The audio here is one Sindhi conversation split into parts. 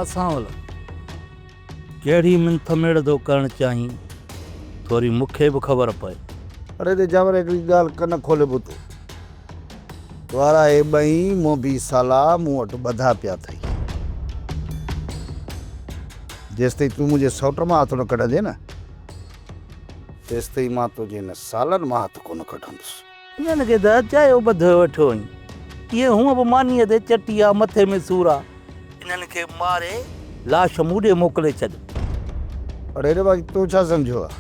ڀاء سانول، ڪهڙي منٿ ميڙ ٿو ڪرڻ چاهين، ٿوري مون کي به خبر پئي. اڙي تي جانور هڪڙي ڳالهه ڪن کولي ٻڌ. وارا اهي ٻئي مونڀي سالا مون وٽ ٻڌا پيا اٿئي. جيستائين تون منهنجي سئوٽ مان هٿ نه ڪڍندين نه، تيستائين مان تنهنجي هن سالن مان هٿ ڪونه ڪڍندس. انهن کي ته اجايو ٻڌيو ويٺو آهين. اهي هونء به مانيء تي چٽي آ، مٿي ۾ سور آ. انهن کي ماري لاش مون ڏي موڪلي ڇڏ. اڙي ري باقي تو ڇا سمجهيو آ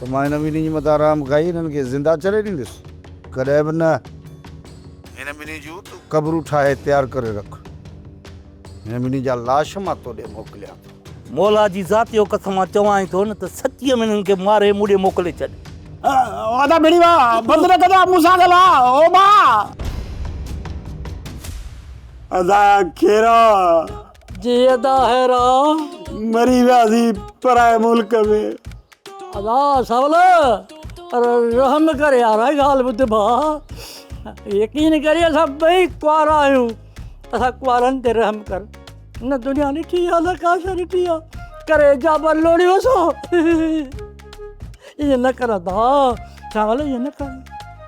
ته مان هن ٻنهي جي مٿان رحم کائي هنن کي زنده ڇڏي ڏيندس؟ ڪڏهن به نه. هن ٻنهي جون تون قبرون ٺاهي تيار ڪري رک. هن ٻنهي جا لاش مان تو ڏي موڪليان ٿو. مولا جي ذات جو قسم آ چوانء ٿو نه ته سچيء ۾ هنن کي ماري مون ڏي موڪلي ڇڏ. ادا ڀيڙي وا بند نه ڪجا مون سان ڳالهاء او ڀاء. ادا خيرا. جي ادا خيرا. مري وياسين پرائي ملڪ ۾. ادا سول رحم ڪر يار ڳالهه ٻڌ ڀاء يقين ڪري اسان ٻئي ڪنوارا آهيون اسان ڪنوارن تي رحم ڪر نه دنيا ڏٺي آ نه ڪا شيء ڏٺي آ ڪري جابر لوڙيو سو ائين نه ڪر ادا سول ائين نه ڪر.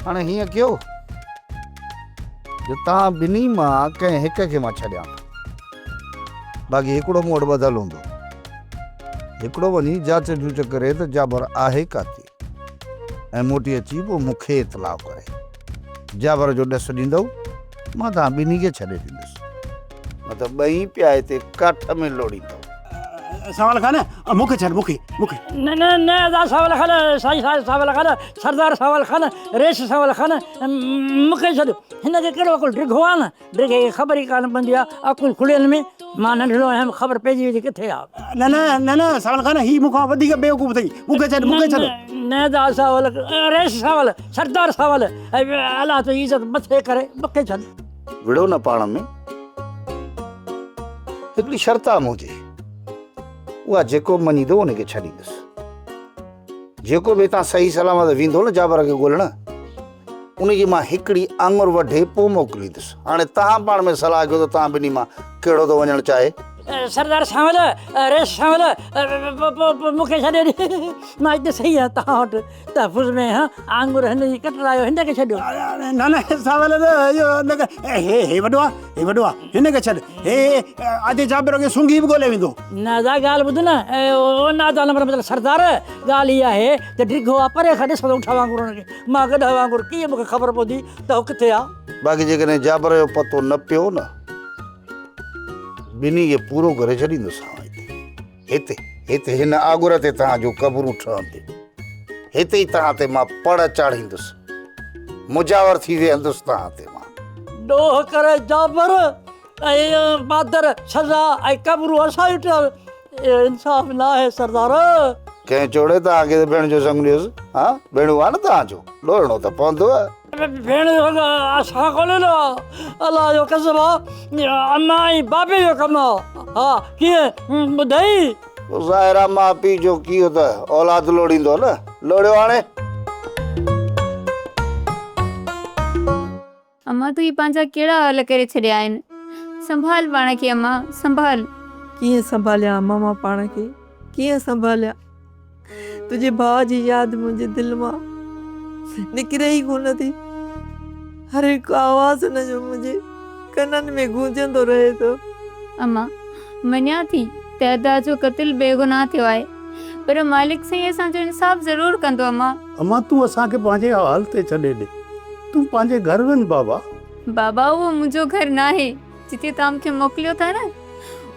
هاڻي هيئن ڪيو جو توهان ٻنهي مان ڪنهن هڪ کي مان ڇڏيان ٿو. باقي هڪڙو مون وٽ ٻڌل هوندو. هڪڙو وڃي جاچ جوچ ڪري ته جابر آهي ڪاتي ۽ موٽي اچي پوء مون کي اطلاع ڪري. جابر جو ڏس ڏيندؤ، مان توهان ٻنهي کي ڇڏي ڏيندس. نه ته ٻئي پيا هتي ڪاٺ ۾ لوڙيندؤ. سوال خان مون کي ڇڏ مون کي مون کي. نه نه نه ادا سوال خان سائين سوال خان سردار سوال خان رئيس سوال خان مون کي ڇڏ هن کي ڪهڙو عقل ڊگهو آ نه ڊگهي کي خبر ئي ڪانه پوندي آ عقل کليل ۾ مان ننڍڙو آهيان خبر پئجي ويندي ڪٿي آ. نه نه نه نه سوال خان هي مون کان وڌيڪ بيوقوف اٿئي مون کي ڇڏ مون کي ڇڏ. نه ادا سوال رئيس سوال سردار سوال الله تنهنجي عزت مٿي ڪري مون کي ڇڏ. وڙهو نه پاڻ ۾. هڪڙي شرط آ منهنجي، اها جيڪو به مڃيندو ان کي ڇڏيندس. جيڪو به هتان صحيح سلامت ويندو نه جابر کي ڳولڻ، ان جي مان هڪڙي آڱر وڍي پوء موڪليندس. هاڻي توهان پاڻ ۾ صلاح ڪيو ته توهان ٻنهي مان ڪهڙو ٿو وڃڻ چاهي. سردار سانول، رئيس سانول، مون کي ڇڏي ڏي، مان هتي صحيح آهيان توهان وٽ. تحفظ ۾ آهيان، آڱر هن جي ڪٽرايو هن کي ڇڏيو. نه نه سانول نه اهو هن کي هي هي وڏو آ هي وڏو آ هن کي ڇڏ هي ادي جابر کي سونگهي به ڳولي ويندو. نه ادا ڳالهه ٻڌ نه او نادان نمبر مطلب سردار ڳالهه اها آهي ته ڊگهو آ پري کان ڏسندو اٺ وانگر هن کي مان گڏهه وانگر ڪيئن مون کي خبر پوندي ته هو ڪٿي آ. باقي جيڪڏهن جابر جو پتو نه پيو نه ٻنهي کي پورو ڪري ڇڏيندوسانو هتي. هتي، هتي هن آڳر تي توهان جون قبرون ٺهنديون. هتي ئي توهان تي مان پڙ چاڙهيندس. مجاور ٿي ويهندس توهان تي مان. ڏوهه ڪري جابر ۽ مادر سزا ۽ قبرون اسان جون ٺهن. اهو انصاف ناهي سردار. ڪنهن چوڙي توهان کي ته ڀيڻ جو سڱ ڏيوس. ها ڀيڻو آ نه توهان جو، ڏوهڻو ته پوندو. ڀيڻ جو سڱ اسان ڪونه ڏنو آ. الله جو قسم آ امان ۽ بابي جو ڪم آ. ها ڪيئن ٻڌئي؟ پوء ظاهر آ ماء پيء جو ڪيو ته اولاد لوڙيندو نه. لوڙيو هاڻي. امان تون هي پنهنجا ڪهڙا حال ڪري ڇڏيا آهن. سنڀال پاڻ کي امان سنڀال. ڪيئن سنڀاليان امان مان پاڻ کي ڪيئن سنڀاليان. تنهنجي ڀاء جي ياد منهنجي دل مان نڪري ئي ڪونه ٿي. هر هڪ آواز هن جو منهنجي ڪنن ۾ گونجندو رهي ٿو. امان مڃان ٿي ته ادا جو قتل بيگناهه ٿيو آهي پر مالڪ سائين اسان جو انصاف ضرور ڪندو امان. امان تون اسان کي پنهنجي حال تي ڇڏي ڏي. تون پنهنجي گهر وڃ بابا. بابا اهو منهنجو گهر ناهي جتي توهان مون کي موڪليو ٿا نه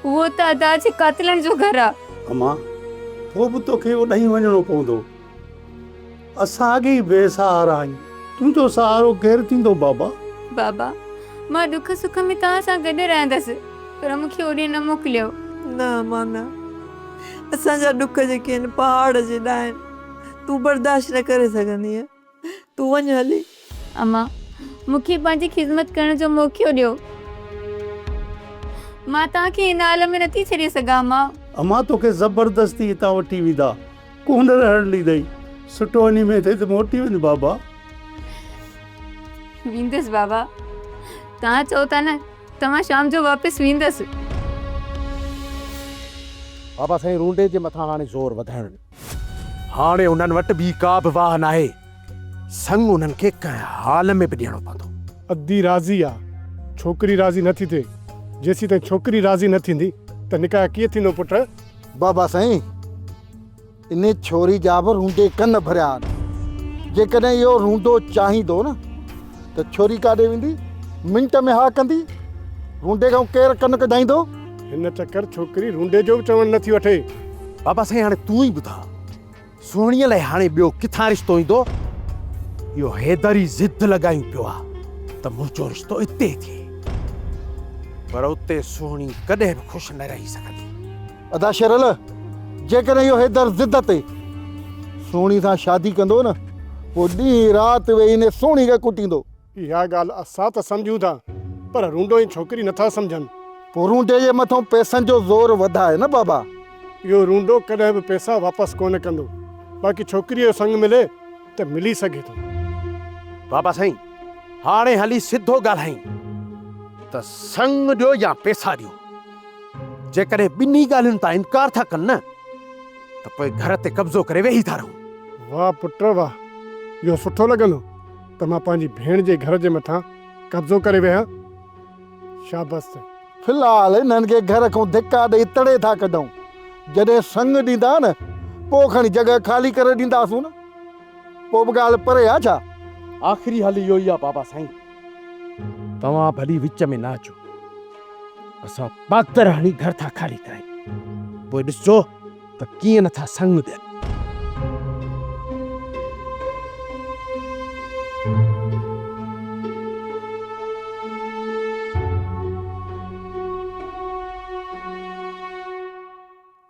اهو ته ادا جي قاتلن جو گهر آ. امان پوء به توکي اوڏانهن وڃڻو پوندو. اسان اڳي ئي بي سهارا آهيون. تنهنجو سهارو ڪير ٿيندو بابا. بابا مان ڏک سک ۾ توهان سان گڏ رهندس پر مون کي اوڏي نه موڪليو. نه امان نه اسان جا ڏک جيڪي آهن پهاڙ جيڏا آهن. تون برداشت نه ڪري سگهندينء. تون وڃ هلي. امان، مون کي پنهنجي خدمت ڪرڻ جو موقعو ڏيو. مان توهان کي هن حال ۾ نٿي ڇڏي سگهان امان. امان توکي زبردستي هتان وٺي ويندا. ڪونه رهڻ ڏيندئي. سٺو انهي ۾ اٿئي ته موٽي وڃ بابا. ويندس بابا. توهان چئو ٿا نه ته مان شام جو واپس ويندس. بابا سائين رونڊي جي مٿان هاڻي زور وڌائڻ ڏيو. هاڻي انهن وٽ ٻي ڪا به واهه ناهي. سڱ انهن کي ڪنهن حال ۾ به ڏيڻو پوندو. ادي راضي آ، ڇوڪري راضي نه ٿي ٿئي. جيسيتائين ڇوڪري راضي نه ٿيندي ته نڪاح ڪيئن ٿيندو پٽ؟ بابا سائين انهي ڇوري جا به رونڊي ڪن ڀريا آهن. جيڪڏهن اهو رونڊو چاهيندو نه ته ڇوري ڪاڏي ويندي؟ منٽ ۾ ها ڪندي. رونڊي کان ڪير ڪن ڪڍائيندو؟ هن چڪر ڇوڪري رونڊي جو به چوڻ نه ٿي وٺي. بابا سائين هاڻي تون ئي ٻڌاء سهڻيء لاء هاڻي ٻيو ڪٿان رشتو ايندو؟ اهو حيدر ئي ضد لڳايون پيو آ ته منهنجو رشتو اتي ٿئي. پر اتي سهڻي ڪڏهن به خوش نه رهي سگهندي. ادا شيرل، جيڪڏهن اهو حيدر ضد تي سهڻي سان شادي ڪندو نه، پوء ڏينهن رات ويهي انهي سهڻي کي ڪٽيندو. اها ڳالهه اسان ته سمجهون ٿا، پر رونڊو ۽ ڇوڪري نٿا سمجهن. پوء رونڊي جي مٿئون پئسن جو زور وڌاء نه بابا. اهو رونڊو ڪڏهن به پئسا واپس ڪونه ڪندو. باقي ڇوڪريء جو سڱ ملي ته ملي سگهي ٿو. بابا سائين، هاڻي هلي سڌو ڳالهائين ته سڱ ڏيو يا پئسا ڏيو. جيڪڏهن ٻنهي ڳالهين تان انڪار ٿا ڪن نه ته پوء گهر تي قبضو ڪري ويهي ٿا رهون. واهه پٽ واهه، اهو سٺو لڳندو ته مان پنهنجي ڀيڻ جي گهر جي مٿان قبضو ڪري ويهان. شابس ته. في الحال انهن کي گهر کان ڌڪا ڏئي تڙي ٿا ڪڍون. جڏهن سڱ ڏيندا نه پوء کڻي جڳهه خالي ڪري ڏينداسون نه. پوء به ڳالهه پري آ ڇا؟ آخري حل اهو ئي آ بابا سائين. توهان ڀلي وچ ۾ نه اچو. اسان پاتر هڻي گهر ٿا خالي ڪرايون. پوء ڏسجو ته ڪيئن نه ٿا سڱ ڏين.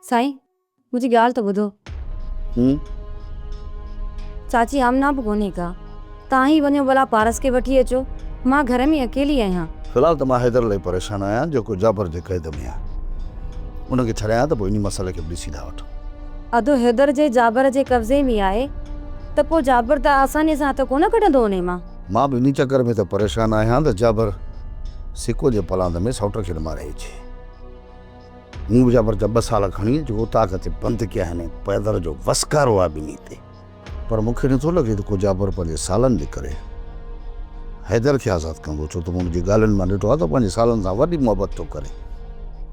سائين منهنجي ڳالهه ته ٻڌو. هون. چاچي آمنه به ڪونهي ڪا. توهان ئي وڃو ڀلا پارس کي وٺي اچو. مان گهر ۾ اڪيلي آهيان. في الحال ته مان حيدر لاء پريشان آهيان جيڪو جابر جي قيد ۾ آهي. ان کي ڇڏايان ته پوء انهي مسئلي کي به ڏسي ٿا وٺون. ادو حيدر جي جابر جي قبضي ۾ آهي ته پوء جابر ته آساني سان هٿ ڪونه ڪڍندو انهي مان. مان به انهي چڪر ۾ ته پريشان آهيان ته جابر سڪو جي پلاند ۾ سئوٽ کي نه ماري اچي. مون به جابر جا ٻه سال کڻي اچي اوطاق تي بند ڪيا آهن ۽ پيدر جو وسڪارو آهي ٻنهي تي. پر مون کي نٿو لڳي ته ڪو جابر پنهنجي سالن جي ڪري حيدر کي آزاد ڪندو، ڇو ته مون هن جي ڳالهين مان ڏٺو آهي ته پنهنجي سالن سان وڏي محبت ٿو ڪري.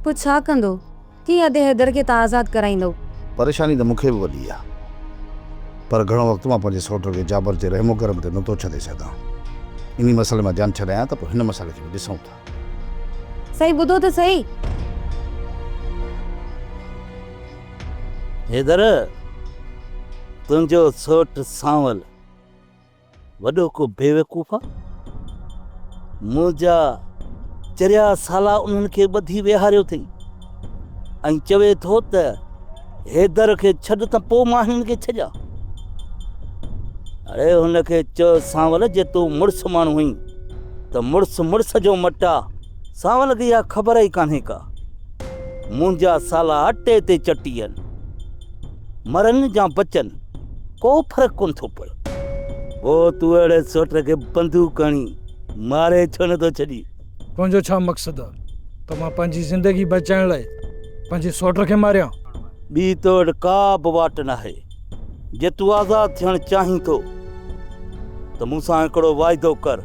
پوء ڇا ڪندو؟ ڪيئن ادي حيدر کي تان آزاد ڪرائيندؤ؟ پريشاني ته مون کي به وڏي آهي، پر گهڻو وقت مان پنهنجي سئوٽ کي جابر جي رحم و ڪرم تي نٿو ڇڏي سگهان. انهي مسئلي مان جان ڇڏايان ته پوء هن مسئلي کي به ڏسون ٿا. سائين ٻڌو ته سهي. حيدر! تنهنجو سوٽ سانول وڏو ڪو بيوقوف آ؟ منهنجا چريا سالا انهن کي ٻڌي ويهاريو اٿئي ۽ چوي ٿو ته حيدر کي ڇڏ ته پوء مان هنن کي ڇڏيان. اڙي هن کي چئو سانول جي تون مڙس ماڻهو آهين ته مڙس مڙس جو مٽ آ. سانول کي اها خبر ئي ڪانهي ڪا. منهنجا سالا اٽي تي چٽي آهن. مرن يا بچن ڪو فرق ڪونه ٿو پوي. پوء تون اهڙي سوٽ کي بندوق هڻي ماري ڇو نٿو ڇڏين؟ تنهنجو ڇا مقصد آ ته مان پنهنجي زندگي بچائڻ لاء پنهنجي سوٽ کي ماريان؟ ٻي تو وٽ ڪا به واٽ ناهي. جي تون آزاد ٿيڻ چاهين ٿو ته مون سان هڪڙو واعدو ڪر.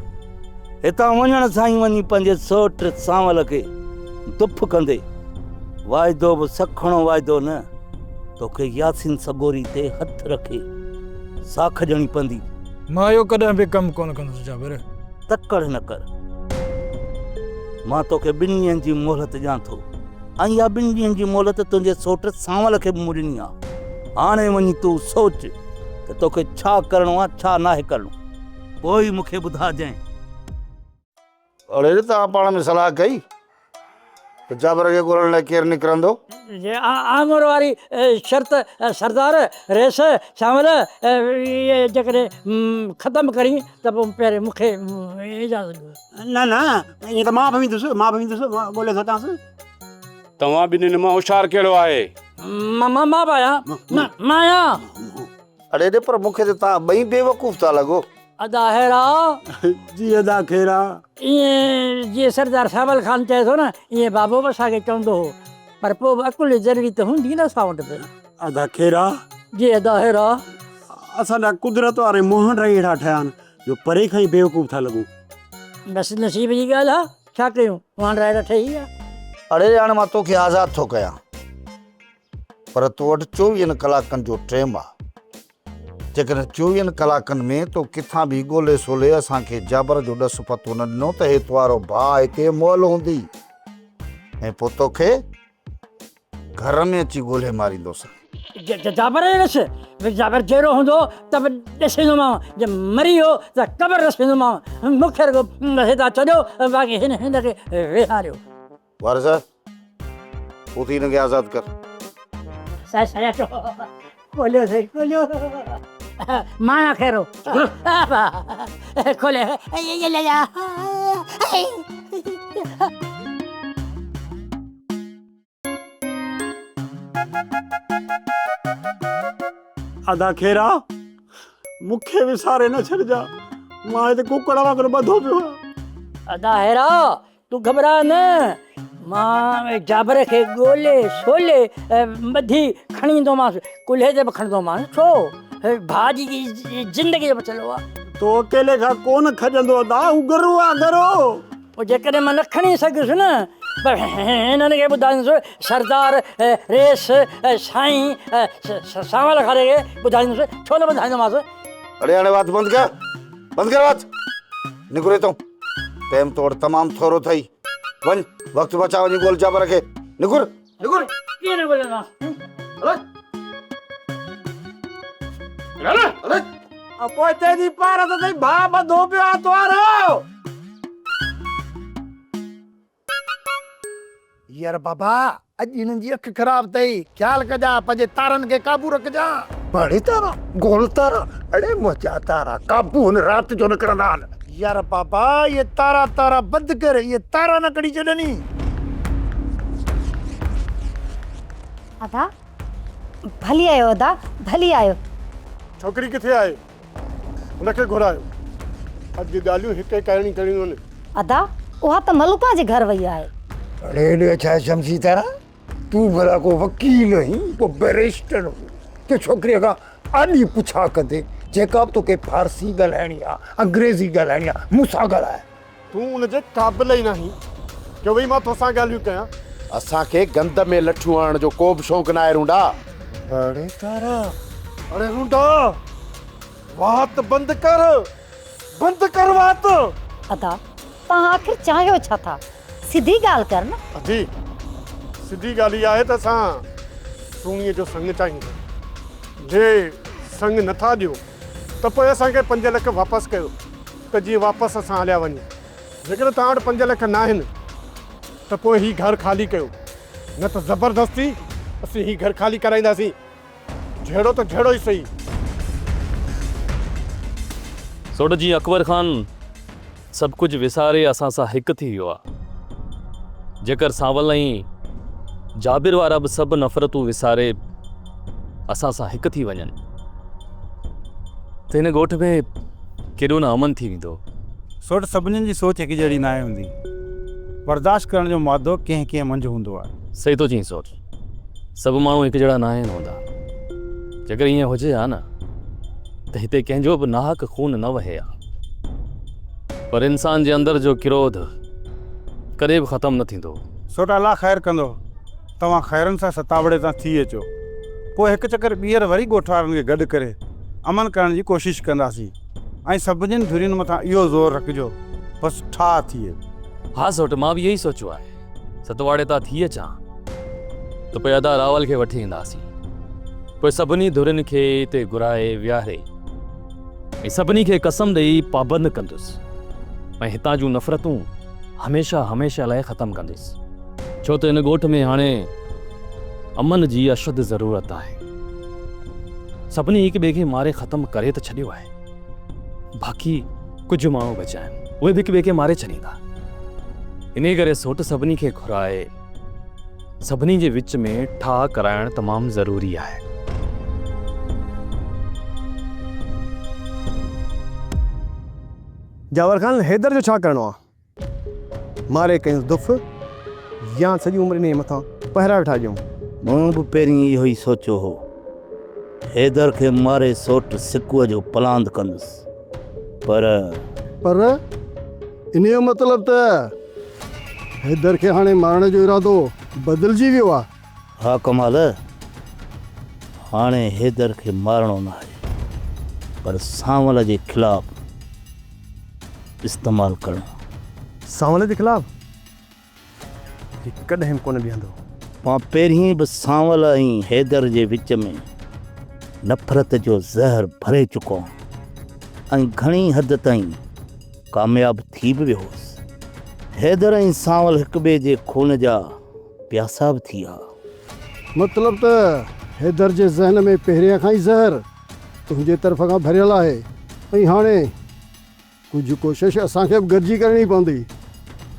هتان وڃڻ سان ئي وڃي پنهنجي سوٽ سانول کي دڦ ڪندي. واعدو به سکڻو واعدو نه، توکي ياسين سڳوري تي هٿ رکي ساک ڏيڻي پوندي. مان اهو ڪڏهن به ڪم ڪونه ڪندس جابر. تڪڙ نه ڪر. مان توکي ٻن ڏينهن جي مهلت ڏيان ٿو ۽ اها ٻن ڏينهن جي مهلت تنهنجي سوٽ سانول کي به مون ڏني آهي. هاڻي وڃي تون سوچ ته توکي ڇا ڪرڻو آهي ڇا ناهي ڪرڻو. پوء ئي مون کي ٻڌائجانء. اڙي توهان پاڻ ۾ صلاح ڪئي ته جابر کي ڳولڻ لاء ڪير نڪرندو؟ جي آمر واري شرط سردار، رئيس، سانول اهي جيڪڏهن ختم ڪرين ته پوء پهرين مون کي اجازت ڏيو. نه نه ائين ته مان به ويندس، مان به ويندس، ڳولي ٿو اچانس. توهان ٻنهين مان هوشيار ڪهڙو آهي؟ مان به آهيان، مان آهيان. اڙي ڙي پر مون کي ته توهان ٻئي بيوقوف ٿا لڳو. ادا هيرا. جي ادا خيرا. ائين جيئن سردار سانول خان چئي ٿو نه ائين بابو به اسان کي چوندو هو. پر پوء به عقل ضروري ته هوندي نه اسان وٽ به. ادا خيرا. جي ادا هيرا. اسان جا قدرت واري منهن ئي اهڙا ٺهيا آهن جو پري کان ئي بيوقوف ٿا لڳون. بس نصيب جي ڳالهه آ، ڇا ڪيون، وانڊ اهڙا ٺهي ويا. اڙي هاڻي مان توکي آزاد ٿو ڪيان، پر تو وٽ چوويهن ڪلاڪن جو ٽيم آ. جيڪڏهن چوويهن ڪلاڪن ۾ تو ڪٿان به ڳولي سولي اسان کي جابر جو ڏس پتو نه ڏنو ته هي توارو ڀاء هتي مئل هوندي ۽ پوء توکي گهر ۾ اچي ڳولي ماريندوسان. جابر جو ڏس، جابر جيئرو هوندو ته به ڏسيندومانء، جي مري ويو ته قبر رسيندومانء. مون کي رڳو هتان ڇڏيو، باقي هن کي ويهاريو. وارث، اٿي هن کي آزاد ڪر. سائين سائين اچو کوليو سائين کوليو مان خيرو کولي ادا خيرا مون کي وساري نه ڇڏجان مان هتي ڪڪڙ وانگر ٻڌو پيو آهيان. ادا هيرا تون گهٻراء نه، مان جابر کي ڳولي سولي ٻڌي کڻي ايندومانس، ڪلهي تي به کڻندومانس، ڇو ڀاء جي زندگي جو مسئلو آ. تو اڪيلي کان ڪونه کڄندو ادا، هو ڳرو آ ڳرو. پوء جيڪڏهن مان نه کڻي سگهيس نه ته هنن کي ٻڌائيندس، سردار، رئيس، سائين، سانول کاري کي ٻڌائيندس، ڇو نه ٻڌائيندومانس. اڙي هاڻي وات بند ڪر، بند ڪر وات، نڪر هتئون. ٽيم تو وٽ تمام ٿورو اٿئي. وڃ وقت بچاء وڃي ڳول جابر کي. نڪر نڪر. ڪيئن نه ڳوليندومانس. هل هل هل. پوئتي جي پار ته اٿئي ڀاء ٻڌو پيو آ توارو. يار بابا اڄ هنن جي اک خراب اٿئي، خيال ڪجان پنهنجي تارن کي قابو رکجان. پاڙي تارا، گول تارا، اڙي منهنجا تارا قابو هن رات جو نڪرندا آهن. يار بابا اهي تارا تارا بند ڪر، اهي تارا نه ڪڍي ڇڏني. ادا ڀلي آيو ادا ڀلي آيو. ڇوڪري ڪٿي آهي؟ هن کي گهرايو. اڄ ڳالهيون هڪ هڪ ڪرڻيون ڪرڻيون آهن. ادا، اها ته ملوڪان جي گهر وئي آهي. اڙي ڏي ڇا شمسي تارا، تون ڀلا ڪو وڪيل آهين ڪو بئريسٽر جو ڇوڪريء کان آڏي پڇا ڪندين، جيڪا به توکي فارسي ڳالهائڻي آ، انگريزي ڳالهائڻي آ، مون سان ڳالهاء. تون ان جي قابل ئي ناهين جو ويهي مان توسان ڳالهيون ڪيان. اسان کي گند ۾ لٺيون هڻڻ جو ڪو به شوق ناهي رونڊا. اڙي تارا! اڙي رونڊا! وات بند ڪر! بند ڪر وات! ادا! توهان آخر چاهيو ڇا ٿا؟ سڌي ڳالهه ڪر نه. ادي! سڌي ڳالهه اها آهي ته اسان سهڻيء جو سڱ چاهيون ٿا. جي سڱ نه ٿا ڏيو ته پوء اسان کي 5 لک واپس ڪيو ته جيئن واپس اسان هليا وڃون. جيڪڏهن توهان وٽ 5 لک ناهن ته پوء هي گهر خالي ڪيو نه ته زبردستي اسين هي گهر خالي ڪرائينداسين. جهيڙو ته جهيڙو ئي سهي. سوڍ جيئن اڪبر خان سڀ ڪجهه وساري اسان سان هڪ ٿي ويو آ. جيڪر سانول ۽ جابر وارا به سڀ نفرتون وساري اسان سان هڪ ٿي وڃن ته هن ڳوٺ ۾ ڪيڏو نه امن ٿي ويندو. سوڍ سڀني جي سوچ هڪجهڙي ناهي هوندي. برداشت ڪرڻ جو مادو ڪنهن ڪنهن منجهه هوندو آهي. صحيح ٿو چئين سوڍ. سڀ ماڻهو هڪجهڙا ناهن هوندا. جيڪر ائين هجي ها نه ته هتي ڪنهن جو به ناحق خون نه وهي ها. پر انسان جي اندر جو ڪروڌ ڪڏهن به ختم نه ٿيندو. سوٽ الله خير ڪندو. توهان خيرن سان ستاوڙي تان ٿي اچو. پوء هڪ چڪر ٻيهر وري ڳوٺ وارن کي گڏ ڪري امن ڪرڻ جي ڪوشش ڪنداسين ۽ سڀنين ڌرين مٿان اهو زور رکجو بس ٺاهه ٿئي. ها سوٽ مان به اهو ئي سوچيو آهي. ستواڙي تان ٿي اچان ته پوء ادا راول کي وٺي اينداسين. پوء سڀني ڌرين کي اتي گهرائي ويهاري ۽ سڀني کي قسم ڏئي پابند ڪندس ۽ هتان جون نفرتون هميشه هميشه لاء ختم ڪندس. ڇو ته هن ڳوٺ ۾ هاڻي امن جي اشد ضرورت آهي. سڀني هڪ ٻئي کي ماري ختم ڪري ته ڇڏيو آهي. باقي ڪجهه ماڻهو بچيا آهن، اهي به هڪ ٻئي کي ماري ڇڏيندا. انهيء ڪري سوٽ سڀني کي گهرائي سڀني جي وچ ۾ ٺاهه ڪرائڻ تمام ضروري آهي. جاور خان، حيدر جو ڇا ڪرڻو آ؟ ماري ڪيونس دف يا سڄي عمر انهيء مٿان پهرا ويٺا ڏيون. مون به پهرين اهو ئي سوچيو هو. حيدر کي ماري سوٽ سڪوء جو پلاند ڪندس، پر. پر؟ انهيء جو مطلب ته حيدر کي هاڻي مارڻ جو ارادو بدلجي ويو آ. ها ڪمال، هاڻي حيدر کي مارڻو ناهي، پر سانول جي خلاف استعمال ڪرڻو آ. سانول جي خلاف؟ هي ڪڏهن به ڪونه بيهندو. مان پهرين به سانول ۽ حيدر جي وچ ۾ نفرت جو زهر ڀري چڪو آهيان ۽ گهڻي حد تائين ڪامياب ٿي به ويو هوس. حيدر ۽ سانول هڪ ٻئي جي خون جا پياسا به ٿي ها. مطلب ته حيدر جي ذهن ۾ پهريان کان ئي زهر تنهنجي طرف کان ڀريل آهي ۽ هاڻي ڪجهه ڪوشش اسان کي به گڏجي ڪرڻي پوندي.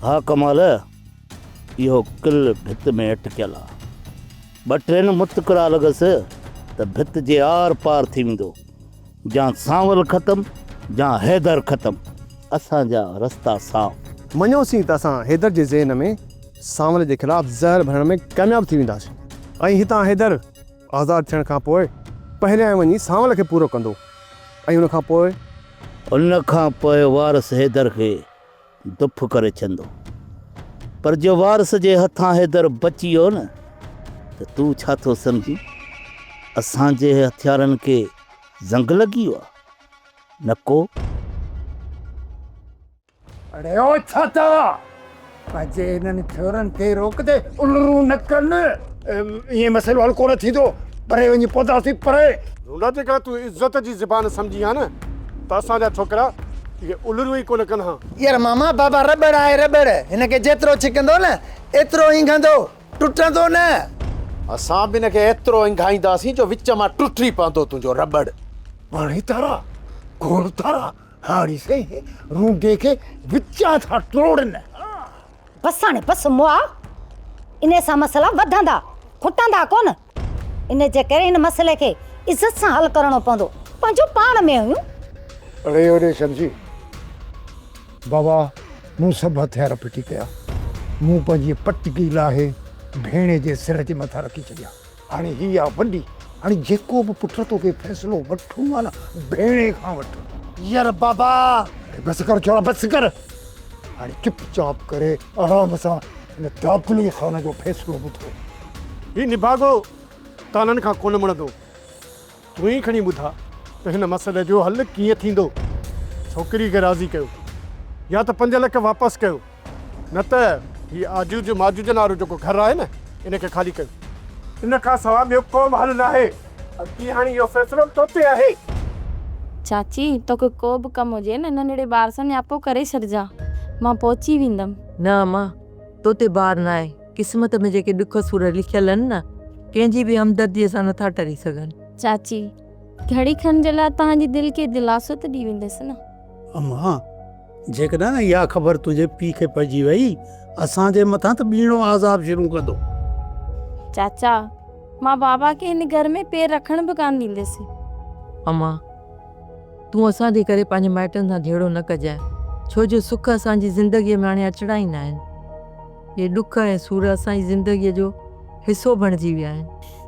ها ڪمال، اهو ڪل ڀت ۾ اٽڪيل آ. ٻه ٽي نه متڪڙا لڳس ته ڀت جي آر پار ٿي ويندو. جان سانول ختم، جان حيدر ختم. اسان جا رستا صاف. مڃيوسين ته اسان حيدر جي ذهن ۾ سانول جي خلاف زهر ڀرڻ ۾ ڪامياب ٿي وينداسين ۽ هتان حيدر آزاد ٿيڻ کان پوء پهريائين وڃي سانول کي پورو ڪندو ۽ ان کان پوء. ان کان پوء وارث حيدر کي دڦ ڪري ڇڏندو. پر جي وارث جي هٿان حيدر بچي ويو نه ته تون ڇا ٿو سمجهين اسان جي هٿيارن کي زنگ لڳي ويو آهي؟ نه ڪو. اڙي او ڇاتا! پنهنجي انهن ڇورن کي روڪ تي الرون نه ڪن. ائين مسئلو حل ڪونه ٿيندو. پري وڃي پونداسين پري. رونڊا جيڪڏهن تون عزت جي زبان سمجهين ها نه ته اسان جا ڇوڪرا اهي الرون ئي ڪونه ڪن ها. يار ماما بابا رٻڙ آهي رٻڙ هن کي جيترو ڇڪندو نه ايترو اينگهندو ٽٽندو نه. اسان به هن کي ايترو اينگهائينداسين جو وچ مان ٽٽي پوندو تنهنجو رٻڙ. پاڻي تارا گول تارا هاڻي سهي رونڊي کي وچان ٿا ٽوڙن. بس هاڻي بس مئا، انهي سان مسئلا وڌندا، کٽندا ڪونه. ان جي ڪري هن مسئلي کي عزت سان حل ڪرڻو پوندو. پنهنجو پاڻ ۾ هيون. اڙي اڙي شمسي بابا مون سڀ هٿيار ڦٽي ڪيا. مون پنهنجي پٽڪي لاهي ڀيڻي جي سر جي مٿان رکي ڇڏيا. هاڻي هي آ وڏي، هاڻي جيڪو به پٽ توکي فيصلو وٺڻو آ نه ڀيڻي کان وٺ. يار بابا! اڙي بس ڪر ڇورا بس ڪر، هاڻي چپ چاپ ڪري آرام سان هن دادلي خان جو فيصلو ٻڌو. هي نڀاڳو طعنن کان ڪونه مڙندو. تون ئي کڻي ٻڌاء ته هن مسئلي جو حل ڪيئن ٿيندو؟ ڇوڪري کي راضي ڪيو يا ته پنج لک واپس ڪيو نه ته هي آجوج ماجوجن وارو جيڪو گهر آهي نه ان کي خالي ڪيو. ان کان سواء ٻيو ڪو به حل ناهي. اڳتي هاڻي اهو فيصلو تو تي آهي. چاچي، توکي ڪو به ڪم هجي نه ننڍڙي ٻار سان نياپو ڪري ڇڏجان، مان پهچي ويندم. نه امان، تو تي بار ناهي. قسمت ۾ جيڪي ڏک سور لکيل آهن نه، ڪنهن جي به همدرديء سان نٿا ٽري سگهن. چاچي، گهڙي کن جي لاء توهان جي دل کي دلاسو ته ڏئي ويندس نه. امان، جيڪڏهن اها خبر تنهنجي پيء کي پئجي وئي، اسان جي مٿان ته ٻيڻو عذاب شروع ڪندو. چاچا، مان بابا کي هن گهر ۾ پير رکڻ به ڪانه ڏيندس. امان، تون اسان جي ڪري پنهنجي مائٽن سان جهيڙو نه ڪجانء، ڇو جو سک اسان جي زندگيء ۾ هاڻي اچڻا ئي ناهن. اهي ڏک ۽ سور اسان جي زندگيء جو حصو بڻجي ويا آهن.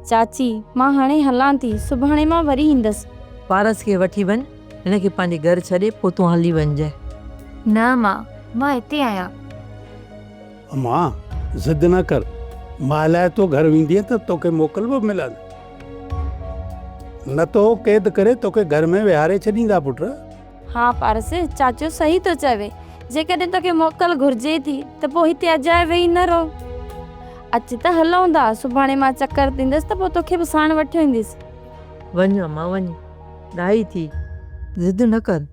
چاچي، مان هاڻي هلان ٿي، سڀاڻي مان وري ايندس. پارس کي وٺي وڃ، هن کي پنهنجي گهر ڇڏي پوء تون هلي وڃجانء. نه امان، مان هتي آهيان. امان، ضد نه ڪر، مهلائتو گهر ويندينء ته توکي موڪل به ملندي. نه ته هو قيد ڪري توکي گهر ۾ ويهاري ڇڏيندا پٽ. ها پارس، چاچو صحيح ٿو چوي. جيڪڏهن توکي موڪل گهرجي ٿي ته پوء هتي اجائي ويهي نه رهه. اچ ته هلون ٿا. سڀاڻي مان چڪر تي ايندس ته پوء توکي به ساڻ وٺيو اينديس. وڃ امان وڃ. ڏاهي ٿي، ضد نه ڪر.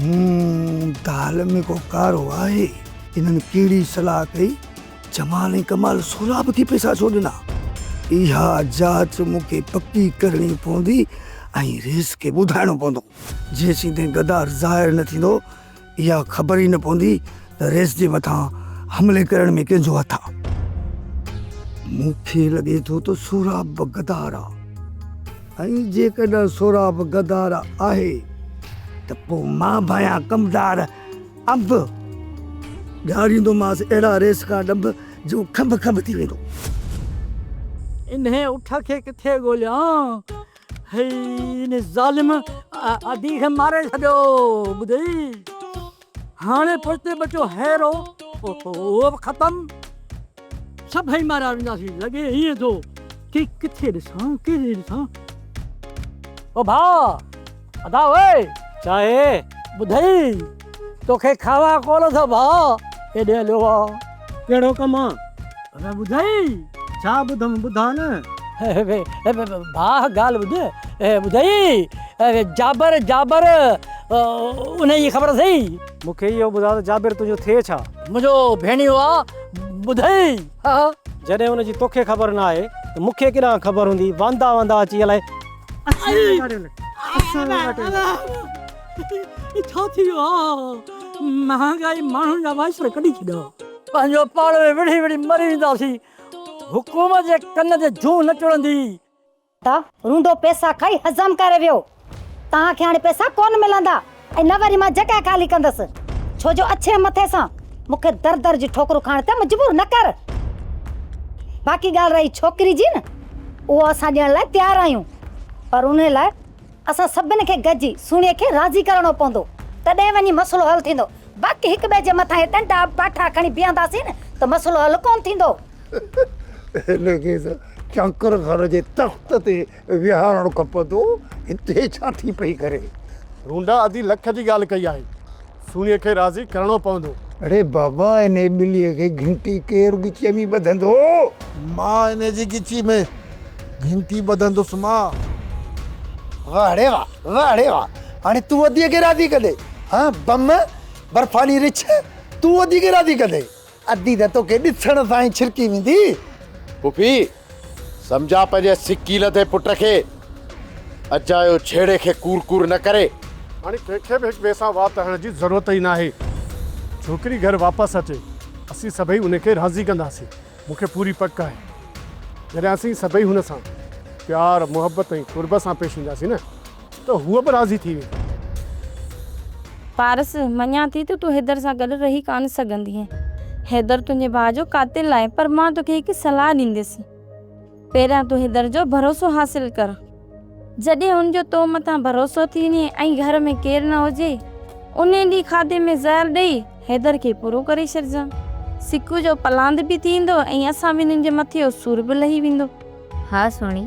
هون دال ۾ ڪو ڪارو آهي. انهن ڪهڙي صلاح ڪئي؟ جمال ۽ ڪمال سهراب کي پئسا ڇو ڏنا؟ اها جاچ مون کي پڪي ڪرڻي پوندي ۽ رئيس کي ٻڌائڻو پوندو. جيسين تائين غدار ظاهر نه ٿيندو، اها خبر ئي نه پوندي ته رئيس جي مٿان حملي ڪرڻ ۾ ڪنهن جو هٿ آ. مون کي لڳي ٿو ته سهراب به غدار آ ۽ جيڪڏهن سهراب غدار آهي ته پوء مان به آهيان ڪمدار انب. ڏياريندومانس اهڙا ريس کان ڏنڀ جو کنڀ کنڀ ٿي ويندو. انهيء اٺ کي ڪٿي ڳوليان؟ هي ان ظالم ادي کي ماري ڇڏيو. ٻڌئي؟ هاڻي پوئتي بچيو هيرو، اهو به ختم. سڀئي ماريا وينداسين. لڳي ائين ٿو ڪي ڪٿي ڏسان، ڪيڏي ڏسان. او ڀاء، ادا اوئي. ڇا آهي؟ ٻڌئي، توکي کاوان ڪونه ٿو ڀاء، هيڏي هليو آ. ڪهڙو ڪم آ؟ ادا ٻڌئي. ڇا ٻڌم، ٻڌاء نه. ڀاء ڳالهه ٻڌ، ٻڌئي، جابر، جابر، انهيء جي خبر اٿئي؟ مون کي اهو ٻڌاء ته جابر تنهنجو ٿئي ڇا؟ منهنجو ڀيڻيو آ، ٻڌئي. جڏهن ان جي توکي خبر نه آهي ته مون کي ڪيڏانهن خبر هوندي، واندا واندا اچي الائي ڇا ٿي ويو آ؟ مهانگائي ماڻهن جا وائسر ڪڍي ڇڏيا. پنهنجو پاڻ ۾ وڙهي وڙهي مري وينداسين. حڪومت جي ڪن تي جونء نه چڙهندي. ته رونڊو پئسا کائي هضم ڪري ويو. توهان کي هاڻي پئسا ڪونه ملندا ۽ نه وري مان جڳهه خالي ڪندس. ڇو جو اڇي مٿي سان مون کي در در جي ٺوڪرون کائڻ تي مجبور نه ڪر. باقي ڳالهه رهي ڇوڪري جي نه اهو اسان ڏيڻ لاء تيار آهيون پر انهي لاء اسان سڀني کي گڏجي سهڻيء کي راضي ڪرڻو پوندو تڏهن وڃي مسئلو حل ٿيندو. باقي هڪ ٻئي جي مٿان هي ڏنڊا باٺا کڻي بيهنداسين نه ته مسئلو حل ڪونه ٿيندو. هن کي ته چانڪر گهر جي تخت تي ويهارڻ کپندو، هتي ڇا ٿي پئي ڪري. رونڊا ادي لک جي ڳالهه ڪئي آهي، سهڻيء کي راضي ڪرڻو پوندو. اڙي بابا انهي ٻليء کي گهنٽي ڪير ڳچيء ۾ ٻڌندو؟ مان انهي جي ڳچيء ۾ گهنٽي ٻڌندس مان. واهه ڙي واهه، واهه ڙي واهه، هاڻي تون اديء کي راضي ڪندين؟ هان بم، برفاني رڇ، تون ادي کي راضي ڪندين؟ ادي ته توکي ڏسڻ سان ئي ڇرڪي ويندي. پڦي، سمجهاء پنهنجي سڪي لڌي پٽ کي، اجايو جهيڙي کي ڪور ڪور نه ڪري. هاڻي ڪنهن کي به هڪ ٻئي سان وات هڻڻ جي ضرورت ئي ناهي. ڇوڪري گهر واپس اچي، اسين سڀئي ان کي راضي ڪنداسين. مون کي پوري پڪ آهي، جڏهن اسين سڀئي هن سان پيار، محبت ۽ قرب سان پيش اينداسين نه ته هوء به راضي ٿي ويندي. پارس، مڃان ٿي ته تون حيدر سان گڏ رهي ڪانه سگهندينء. حيدر تنهنجي ڀاء جو قاتل آهي، پر مان توکي هڪ صلاح ڏينديس. پهريان تون حيدر جو ڀروسو حاصل ڪر. جڏهن هن جو تو مٿان ڀروسو ٿي وڃي ۽ گهر ۾ ڪير نه هجي، انهيء ڏينهن کاڌي ۾ زهر ڏئي حيدر کي پورو ڪري ڇڏجان. سڪو جو پلاند به ٿي ايندو ۽ اسان ٻنهين جي مٿي جو سور به لهي ويندو. ها سهڻي،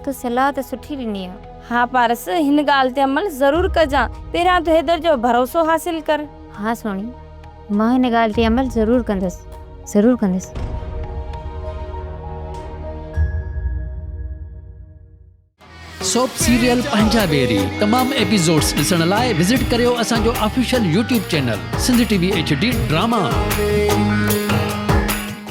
تو صلاح ته سٺي ڏني آ. ها پارس، هن ڳالهه تي عمل ضرور ڪجان. پهريان تون حيدر جو ڀروسو حاصل ڪر. ها سهڻي، مان هن ڳالهه تي عمل ضرور ڪندس، ضرور ڪندس. سوپ سيريل پنهنجا ويري تمام ايپيسوڊز ڏسڻ لاء وزٽ ڪريو اسان جو official YouTube channel Sindh T V H D drama.